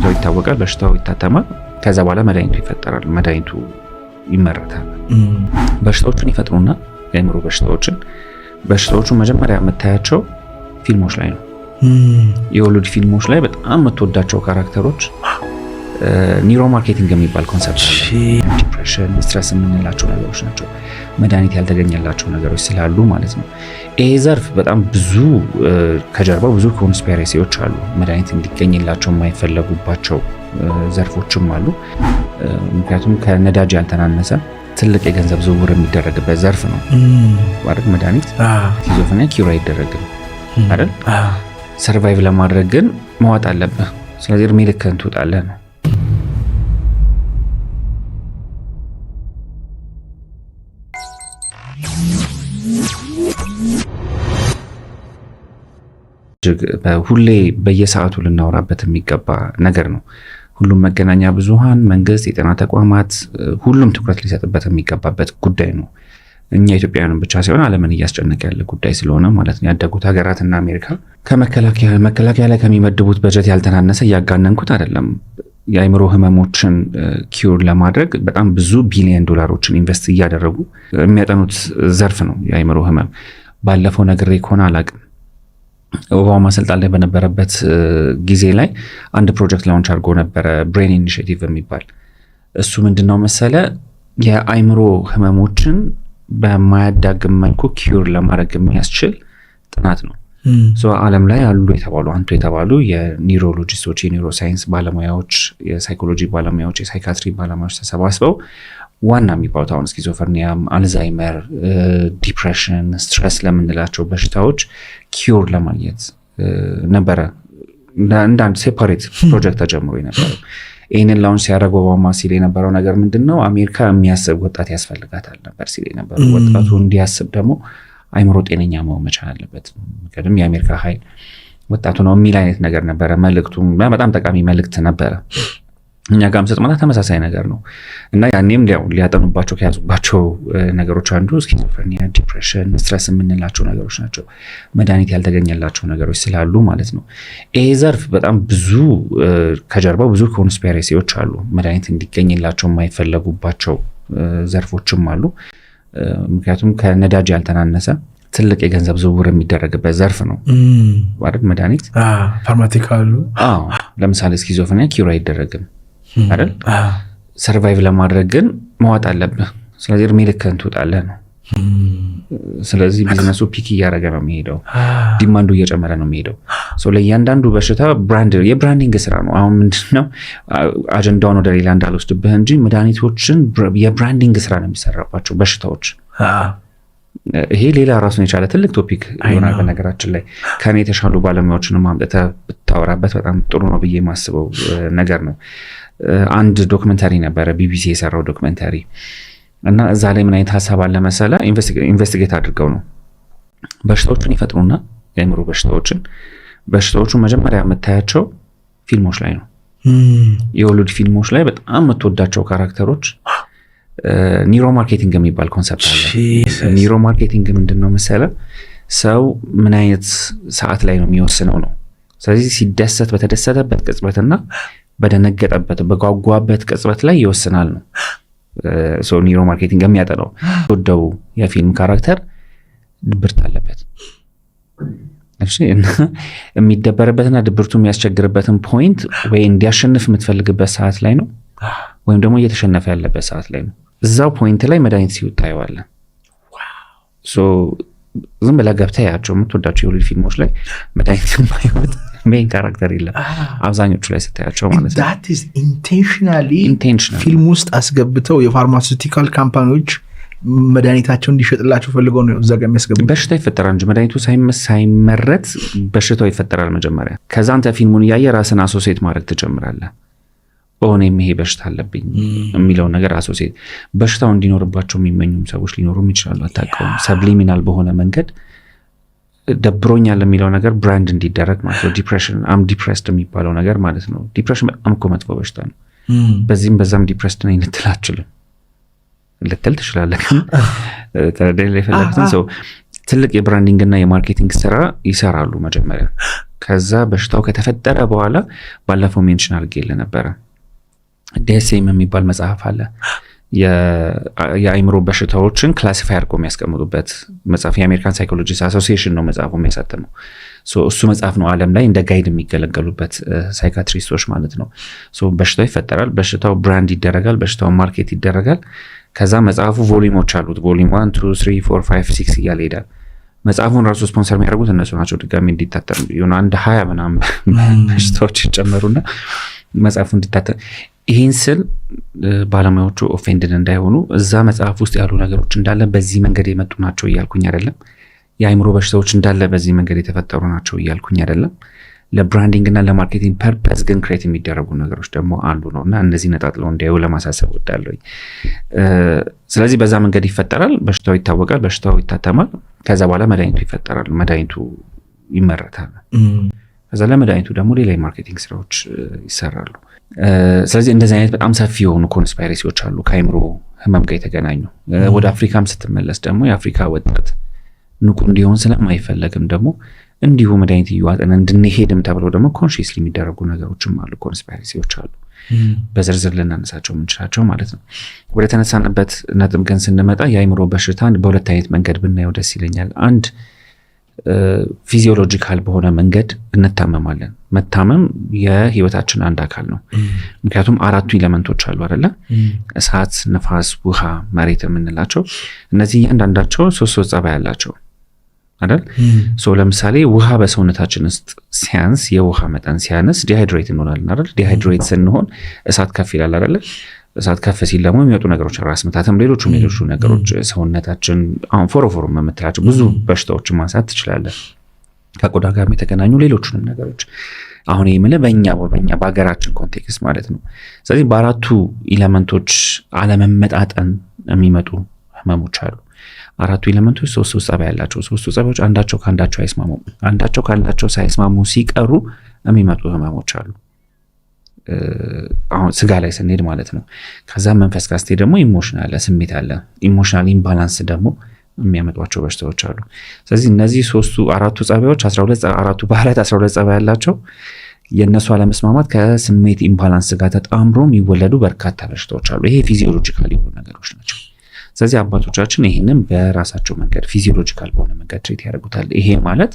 በሽታው ይታወቃል፣ በሽታው ይታተማል። ከዛ በኋላ መድኃኒቱ ይፈጠራል፣ መድኃኒቱ ይመረታል። በሽታዎቹን ይፈጥሩና የአእምሮ በሽታዎችን በሽታዎቹ መጀመሪያ የምታያቸው ፊልሞች ላይ ነው። የሆሊውድ ፊልሞች ላይ በጣም የምትወዳቸው character ኦች neuromarketing የሚባል concept አለ። Depression፣ stress የምንላቸው ነገሮች ናቸው። መድኃኒት ያልተገኘላቸው ነገሮች ስላሉ ማለት ነው። ይሄ ዘርፍ በጣም ብዙ ከጀርባው ብዙ conspiracy ዎች አሉ። መድኃኒት እንዲገኝላቸው የማይፈለጉባቸው ዘርፎችም አሉ። ምክንያቱም ከነዳጅ ያልተናነሰ ትልቅ የገንዘብ ዝውውር የሚደረግበት ዘርፍ ነው አይደል? መድኃኒት schizophrenia cure አይደረግም አይደል? Survive ለማድረግ ግን መዋጥ አለብህ። ስለዚህ እድሜ ልክህን ትውጣለህ ነው። ሁሌ በየሰዓቱ ልናወራበት የሚገባ ነገር ነው። ሁሉም መገናኛ ብዙሃን፣ መንግስት፣ የጤና ተቋማት ሁሉም ትኩረት ሊሰጥበት የሚገባበት ጉዳይ ነው። እኛ ኢትዮጵያውያንን ብቻ ሳይሆን ዓለምን እያስጨነቀ ያለ ጉዳይ ስለሆነ ማለት ነው። ያደጉት ሀገራትና አሜሪካ ከመከላከያ መከላከያ ላይ ከሚመድቡት በጀት ያልተናነሰ፣ እያጋነንኩት አይደለም፣ የአእምሮ ህመሞችን cure ለማድረግ በጣም ብዙ ቢሊዮን ዶላሮችን invest እያደረጉ የሚያጠኑት ዘርፍ ነው የአእምሮ ህመም። ባለፈው ነግሬ ከሆነ አላቅም፣ ኦባማ ስልጣን ላይ በነበረበት ጊዜ ላይ አንድ ፕሮጀክት launch አድርጎ ነበረ፣ BRAIN Initiative የሚባል። እሱ ምንድነው መሰለ፣ የአእምሮ ህመሞችን በማያዳግም መልኩ cure ለማድረግ የሚያስችል ጥናት ነው። ዓለም ላይ አሉ የተባሉ አንቱ የተባሉ የ neurologist ኦች፣ የ neuroscience ባለሙያዎች፣ የ psychology ባለሙያዎች፣ የ psychiatry ባለሙያዎች ተሰባስበው ዋና የሚባሉት አሁን schizophrenia፣ Alzheimer፣ depression፣ stress ለምንላቸው በሽታዎች cure ለማግኘት ነበረ እንደ አንድ separate ፕሮጀክት ተጀምሮ የነበረው። ይህንን launch ሲያደርግ ኦባማ ሲል የነበረው ነገር ምንድን ነው? አሜሪካ የሚያስብ ወጣት ያስፈልጋታል ነበር ሲል የነበረው። ወጣቱ እንዲያስብ ደግሞ አይምሮ ጤነኛ መሆን መቻል አለበት። ምክንያቱም የአሜሪካ ኃይል ወጣቱ ነው የሚል አይነት ነገር ነበረ መልእክቱ። በጣም ጠቃሚ መልእክት ነበረ። እኛ ጋርም ስትመጣ ተመሳሳይ ነገር ነው እና ያኔም ያው ሊያጠኑባቸው ከያዙባቸው ነገሮች አንዱ schizophrenia፣ depression፣ stress የምንላቸው ነገሮች ናቸው። መድኃኒት ያልተገኘላቸው ነገሮች ስላሉ ማለት ነው። ይሄ ዘርፍ በጣም ብዙ ከጀርባው ብዙ conspiracy ዎች አሉ። መድኃኒት እንዲገኝላቸው የማይፈለጉባቸው ዘርፎችም አሉ። ምክንያቱም ከነዳጅ ያልተናነሰ ትልቅ የገንዘብ ዝውውር የሚደረግበት ዘርፍ ነው አይደል? መድኃኒት Pharmaceutical ኡ። አዎ። ለምሳሌ schizophrenia cure አይደረግም አይደል? Survive ለማድረግ ግን መዋጥ አለብህ። ስለዚህ እድሜ ልክህን ትውጣለህ ነው። ስለዚህ business ኡ peak እያደረገ ነው የሚሄደው፣ demand ኡ እየጨመረ ነው የሚሄደው። ለእያንዳንዱ በሽታ brand የ branding ስራ ነው። አሁን ምንድነው፣ አጀንዳውን ወደ ሌላ እንዳልወስድብህ እንጂ መድኃኒቶችን የ branding ስራ ነው የሚሰራባቸው በሽታዎች። ይሄ ሌላ ራሱን የቻለ ትልቅ topic ይሆናል። በነገራችን ላይ ከኔ የተሻሉ ባለሙያዎችን አምጥተህ ብታወራበት በጣም ጥሩ ነው ብዬ የማስበው ነገር ነው። አንድ documentary ነበረ፣ ቢቢሲ የሰራው documentary፣ እና እዛ ላይ ምን አይነት ሀሳብ አለ መሰለ፣ investigate አድርገው ነው፣ በሽታዎችን ይፈጥሩና የአእምሮ በሽታዎችን በሽታዎቹ መጀመሪያ የምታያቸው ፊልሞች ላይ ነው። የሆሊውድ ፊልሞች ላይ በጣም የምትወዳቸው character ኦች neuromarketing የሚባል concept አለ። Neuromarketing ምንድን ነው መሰለ፣ ሰው ምን አይነት ሰዓት ላይ ነው የሚወስነው ነው። ስለዚህ ሲደሰት በተደሰተበት ቅጽበትና በደነገጠበት በጓጓበት ቅጽበት ላይ ይወስናል ነው neuromarketing የሚያጠናው። ወደው የፊልም character ድብርት አለበት እና የሚደበርበትና ድብርቱ የሚያስቸግርበትን point ወይ እንዲያሸንፍ የምትፈልግበት ሰዓት ላይ ነው ወይም ደግሞ እየተሸነፈ ያለበት ሰዓት ላይ ነው። እዛው point ላይ መድኃኒት ሲውጥ ታየዋለህ። ዝም ብለህ ገብተህ ያቸው የምትወዳቸው የሆሊውድ ፊልሞች ላይ መድኃኒት የማይወጥ main character የለም። አብዛኞቹ ላይ ስታያቸው ማለት ነው። Intentionally Intentional። ፊልም ውስጥ አስገብተው የ pharmaceutical company ዎች መድኃኒታቸው እንዲሸጥላቸው ፈልገው ነው እዛ ጋር የሚያስገቡት። በሽታ ይፈጠራል እንጂ መድኃኒቱ ሳይመረት በሽታው ይፈጠራል መጀመሪያ። ከዛ አንተ ፊልሙን እያየ ራስን associate ማድረግ ትጀምራለህ። እኔም ይሄ በሽታ አለብኝ የሚለውን ነገር associate፣ በሽታው እንዲኖርባቸው የሚመኙም ሰዎች ሊኖሩም ይችላሉ። አታውቀውም። Subliminal በሆነ መንገድ ደብሮኛል የሚለው ነገር brand እንዲደረግ ማለት ነው። Depression፣ I'm depressed የሚባለው ነገር ማለት ነው። Depression በጣም እኮ መጥፎ በሽታ ነው። በዚህም በዛም depressed ነኝ ልትል አትችልም። ልትል ትችላለህ፣ ግን ተረዳኝ የፈለጉትን ሰው ትልቅ የ branding እና የ marketing ስራ ይሰራሉ መጀመሪያ። ከዛ በሽታው ከተፈጠረ በኋላ፣ ባለፈው mention አድርጌልህ ነበረ፣ DSM የሚባል መጽሐፍ አለ። የአእምሮ በሽታዎችን classify አድርጎ የሚያስቀምጡበት መጽሐፍ፣ የ American Psychologist Association ነው መጽሐፉ የሚያሳትመው። እሱ መጽሐፍ ነው ዓለም ላይ እንደ guide የሚገለገሉበት psychiatrist ኦች ማለት ነው። በሽታው ይፈጠራል፣ በሽታው brand ይደረጋል፣ በሽታው market ይደረጋል። ከዛ መጽሐፉ volume ኦች አሉት። Volume 1, 2, 3, 4, 5, 6 እያለ ይሄዳል። መጽሐፉን ራሱ ስፖንሰር የሚያደርጉት እነሱ ናቸው። ድጋሚ እንዲታተም የሆነ አንድ 20 ምናምን በሽታዎች ይጨመሩና መጽሐፉ እንዲታተም። ይህን ስል ባለሙያዎቹ offended እንዳይሆኑ፣ እዛ መጽሐፍ ውስጥ ያሉ ነገሮች እንዳለ በዚህ መንገድ የመጡ ናቸው እያልኩኝ አይደለም። የአእምሮ በሽታዎች እንዳለ በዚህ መንገድ የተፈጠሩ ናቸው እያልኩኝ አይደለም። ለ branding እና ለ marketing purpose ግን create የሚደረጉ ነገሮች ደግሞ አሉ ነው እና እነዚህ ነጣጥለው እንዲያዩ ለማሳሰብ እወዳለሁ። ስለዚህ በዛ መንገድ ይፈጠራል፣ በሽታው ይታወቃል፣ በሽታው ይታተማል። ከዛ በኋላ መድኃኒቱ ይፈጠራል፣ መድኃኒቱ ይመረታል። ከዛ ለመድኃኒቱ ደግሞ ሌላ የ marketing ስራዎች ይሰራሉ። ስለዚህ እንደዚህ አይነት በጣም ሰፊ የሆኑ conspiracy ዎች አሉ ከአይምሮ ህመም ጋር የተገናኙ። ወደ አፍሪካም ስትመለስ ደግሞ የአፍሪካ ወጣት ንቁ እንዲሆን ስለማይፈለግም ደግሞ እንዲሁ መድኃኒት እየዋጥን እንድንሄድም ተብሎ ደግሞ consciously የሚደረጉ ነገሮችም አሉ፣ conspiracy ዎች አሉ፣ በዝርዝር ልናነሳቸው የምንችላቸው ማለት ነው። ወደ ተነሳንበት ነጥብ ግን ስንመጣ የአይምሮ በሽታን በሁለት አይነት መንገድ ብናየው ደስ ይለኛል። አንድ፣ physiological በሆነ መንገድ እንታመማለን። መታመም የህይወታችን አንድ አካል ነው። ምክንያቱም አራቱ element ኦች አሉ አይደለ? እሳት፣ ንፋስ፣ ውሃ፣ መሬት የምንላቸው እነዚህ እያንዳንዳቸው ሶስት ሶስት ጸባይ ያላቸው አይደል? So ለምሳሌ ውሃ በሰውነታችን ውስጥ ሲያንስ፣ የውሃ መጠን ሲያንስ dehydrate እንሆናለን አይደል? Dehydrate ስንሆን እሳት ከፍ ይላል አይደለ? እሳት ከፍ ሲል ደግሞ የሚወጡ ነገሮች ራስ ምታትም፣ ሌሎቹም ሌሎቹ ነገሮች፣ ሰውነታችን አሁን ፎሮፎሮ የምትላቸው ብዙ በሽታዎችን ማንሳት ትችላለን። ከቆዳ ጋር የተገናኙ ሌሎቹንም ነገሮች፣ አሁን ይህ የምልህ በኛ በሀገራችን context ማለት ነው። ስለዚህ በአራቱ element ኦች አለመመጣጠን የሚመጡ ህመሞች አሉ። አራቱ element ኦች ሶስት ሶስት ጸባይ ያላቸው፣ ሶስቱ ጸባዮች አንዳቸው ከአንዳቸው አይስማሙም። አንዳቸው ከአንዳቸው ሳይስማሙ ሲቀሩ የሚመጡ ህመሞች አሉ። አሁን ስጋ ላይ ስንሄድ ማለት ነው። ከዛ መንፈስ ጋር ስትሄድ ደግሞ emotion አለ፣ ስሜት አለ። Emotional imbalance ደግሞ የሚያመጧቸው በሽታዎች አሉ። ስለዚህ እነዚህ ሶስቱ አራቱ ጸባዮች፣ 12፣ አራቱ ባህሪያት 12 ጸባይ ያላቸው፣ የእነሱ አለመስማማት ከስሜት imbalance ጋር ተጣምሮ የሚወለዱ በርካታ በሽታዎች አሉ። ይሄ physiological የሆኑ ነገሮች ናቸው። ስለዚህ አባቶቻችን ይህንን በራሳቸው መንገድ physiological በሆነ መንገድ treat ያደርጉታል። ይሄ ማለት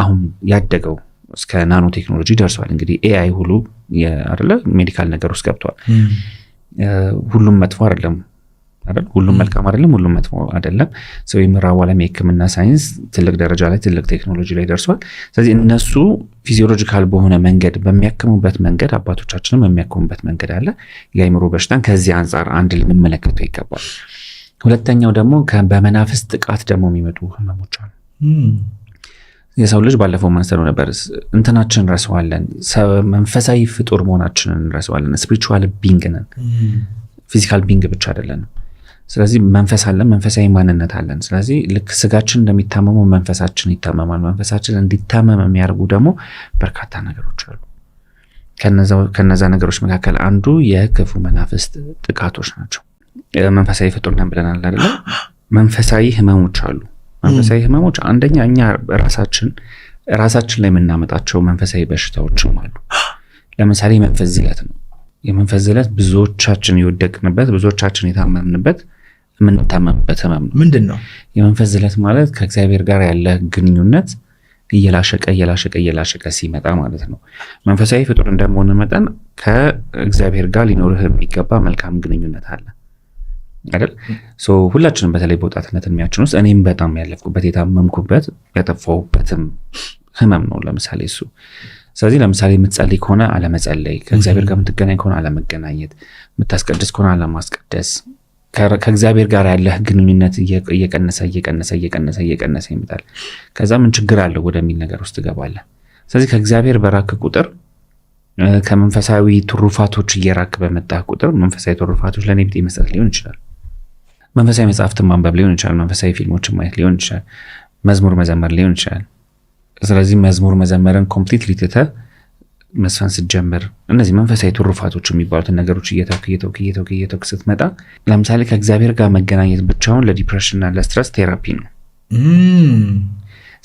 አሁን ያደገው እስከ nano technology ደርሷል። እንግዲህ AI ሁሉ አይደለ medical ነገር ውስጥ ገብቷል። ሁሉም መጥፎ አይደለም አይደል? ሁሉም መልካም አይደለም፣ ሁሉም መጥፎ አይደለም። So የምዕራቡ ዓለም የሕክምና ሳይንስ ትልቅ ደረጃ ላይ፣ ትልቅ ቴክኖሎጂ ላይ ደርሷል። ስለዚህ እነሱ physiological በሆነ መንገድ በሚያክሙበት መንገድ አባቶቻችንም የሚያክሙበት መንገድ አለ። የአእምሮ በሽታን ከዚህ አንጻር አንድ ልንመለከተው ይገባል። ሁለተኛው ደግሞ በመናፍስት ጥቃት ደግሞ የሚመጡ ህመሞች አሉ። የሰው ልጅ ባለፈው ማንስተነው ነበር፣ እንትናችን እንረሳዋለን፣ መንፈሳዊ ፍጡር መሆናችንን እንረሳዋለን። Spiritual being ነን፣ physical being ብቻ አይደለንም። ስለዚህ መንፈስ አለን፣ መንፈሳዊ ማንነት አለን። ስለዚህ ልክ ስጋችን እንደሚታመመው መንፈሳችን ይታመማል። መንፈሳችን እንዲታመም የሚያደርጉ ደግሞ በርካታ ነገሮች አሉ። ከነዛ ነገሮች መካከል አንዱ የክፉ መናፍስት ጥቃቶች ናቸው። መንፈሳዊ ፍጡር ነን ብለናል አይደለ? መንፈሳዊ ህመሞች አሉ። መንፈሳዊ ህመሞች አንደኛ እኛ ራሳችን ራሳችን ላይ የምናመጣቸው መንፈሳዊ በሽታዎችም አሉ። ለምሳሌ የመንፈስ ዝለት ነው። የመንፈስ ዝለት ብዙዎቻችን የወደቅንበት፣ ብዙዎቻችን የታመምንበት፣ የምንታመምበት ህመም ነው። ምንድን ነው? የመንፈስ ዝለት ማለት ከእግዚአብሔር ጋር ያለ ግንኙነት እየላሸቀ እየላሸቀ እየላሸቀ ሲመጣ ማለት ነው። መንፈሳዊ ፍጡር እንደመሆን መጠን ከእግዚአብሔር ጋር ሊኖርህ የሚገባ መልካም ግንኙነት አለ አይደል? So ሁላችንም በተለይ በወጣትነት እድሜያችን ውስጥ እኔም በጣም ያለፍኩበት፣ የታመምኩበት፣ ያጠፋሁበትም ህመም ነው። ለምሳሌ እሱ፣ ስለዚህ ለምሳሌ የምትጸልይ ከሆነ አለመጸለይ፣ ከእግዚአብሔር ጋር የምትገናኝ ከሆነ አለመገናኘት፣ የምታስቀድስ ከሆነ አለማስቀደስ፣ ከእግዚአብሔር ጋር ያለህ ግንኙነት እየቀነሰ እየቀነሰ እየቀነሰ እየቀነሰ ይመጣል። ከዛ ምን ችግር አለው ወደሚል ነገር ውስጥ ትገባለህ። ስለዚህ ከእግዚአብሔር በራክ ቁጥር፣ ከመንፈሳዊ ትሩፋቶች እየራክ በመጣህ ቁጥር፣ መንፈሳዊ ትሩፋቶች ለእኔ ቢጤ መስጠት ሊሆን ይችላል። መንፈሳዊ መጽሐፍትን ማንበብ ሊሆን ይችላል። መንፈሳዊ ፊልሞችን ማየት ሊሆን ይችላል። መዝሙር መዘመር ሊሆን ይችላል። ስለዚህ መዝሙር መዘመርን completely ትተህ መዝፈን ስትጀምር፣ እነዚህ መንፈሳዊ ትሩፋቶች የሚባሉትን ነገሮች እየተውክ እየተውክ እየተውክ እየተውክ ስትመጣ፣ ለምሳሌ ከእግዚአብሔር ጋር መገናኘት ብቻውን ለ depression እና ለ stress therapy ነው።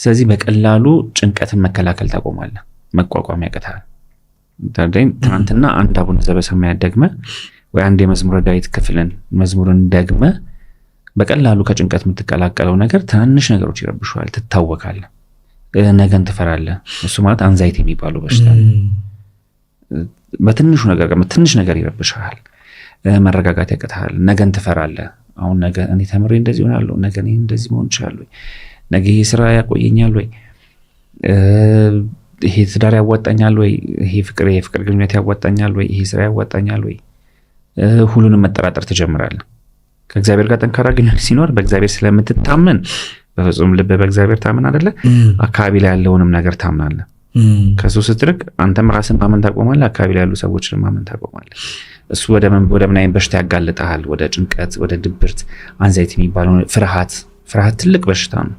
ስለዚህ በቀላሉ ጭንቀትን መከላከል ታቆማለህ። መቋቋም ያቅታል። ትናንትና አንድ አቡነ ዘበሰማያት ደግመ ወይ አንድ የመዝሙረ ዳዊት ክፍልን መዝሙርን ደግመ በቀላሉ ከጭንቀት የምትቀላቀለው ነገር ትናንሽ ነገሮች ይረብሹሃል፣ ትታወካለህ፣ ነገን ትፈራለህ። እሱ ማለት anxiety የሚባለው በሽታ ነው። በትንሹ ነገር ትንሽ ነገር ይረብሻል፣ መረጋጋት ያቅትሃል፣ ነገን ትፈራለህ። አሁን ነገ እኔ ተምሬ እንደዚህ ሆናለሁ፣ ነገ እኔ እንደዚህ መሆን እችላለሁ፣ ነገ ይሄ ስራ ያቆየኛል ወይ፣ ይሄ ትዳር ያዋጣኛል ወይ፣ ይሄ ፍቅር የፍቅር ግንኙነት ያዋጣኛል ወይ፣ ይሄ ስራ ያዋጣኛል ወይ፣ ሁሉንም መጠራጠር ትጀምራለህ። ከእግዚአብሔር ጋር ጠንካራ ግንኙነት ሲኖር በእግዚአብሔር ስለምትታመን በፍጹም ልብ በእግዚአብሔር ታምን አደለ፣ አካባቢ ላይ ያለውንም ነገር ታምናለህ። ከሱ ስትርቅ አንተም ራስን ማመን ታቆማለህ፣ አካባቢ ላይ ያሉ ሰዎችን ማመን ታቆማለህ። እሱ ወደ ምን አይነት በሽታ ያጋልጠሃል? ወደ ጭንቀት፣ ወደ ድብርት፣ anxiety የሚባለው ፍርሃት። ፍርሃት ትልቅ በሽታ ነው።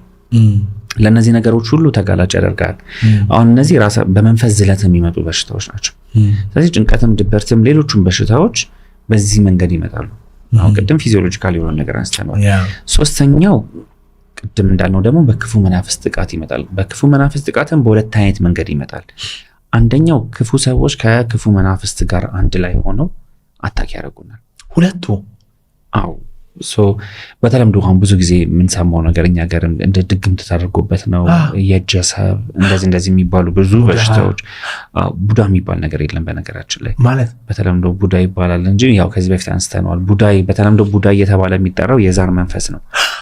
ለእነዚህ ነገሮች ሁሉ ተጋላጭ ያደርጋል። አሁን እነዚህ ራሳ በመንፈስ ዝለት የሚመጡ በሽታዎች ናቸው። ስለዚህ ጭንቀትም፣ ድብርትም ሌሎቹም በሽታዎች በዚህ መንገድ ይመጣሉ። አሁን ቅድም physiological የሆነ ነገር አንስተነዋል። ሶስተኛው ቅድም እንዳልነው ደግሞ በክፉ መናፍስት ጥቃት ይመጣል። በክፉ መናፍስት ጥቃትም በሁለት አይነት መንገድ ይመጣል። አንደኛው ክፉ ሰዎች ከክፉ መናፍስት ጋር አንድ ላይ ሆነው attack ያደርጉናል። ሁለቱ? አዎ። በተለምዶ አሁን ብዙ ጊዜ የምንሰማው ነገር እኛ ጋር እንደ ድግምት ተደርጎበት ነው፣ የጀሰብ እንደዚህ እንደዚህ የሚባሉ ብዙ በሽታዎች። ቡዳ የሚባል ነገር የለም በነገራችን ላይ። ማለት? በተለምዶ ቡዳ ይባላል እንጂ ያው ከዚህ በፊት አንስተነዋል። ቡዳ በተለምዶ ቡዳ እየተባለ የሚጠራው የዛር መንፈስ ነው።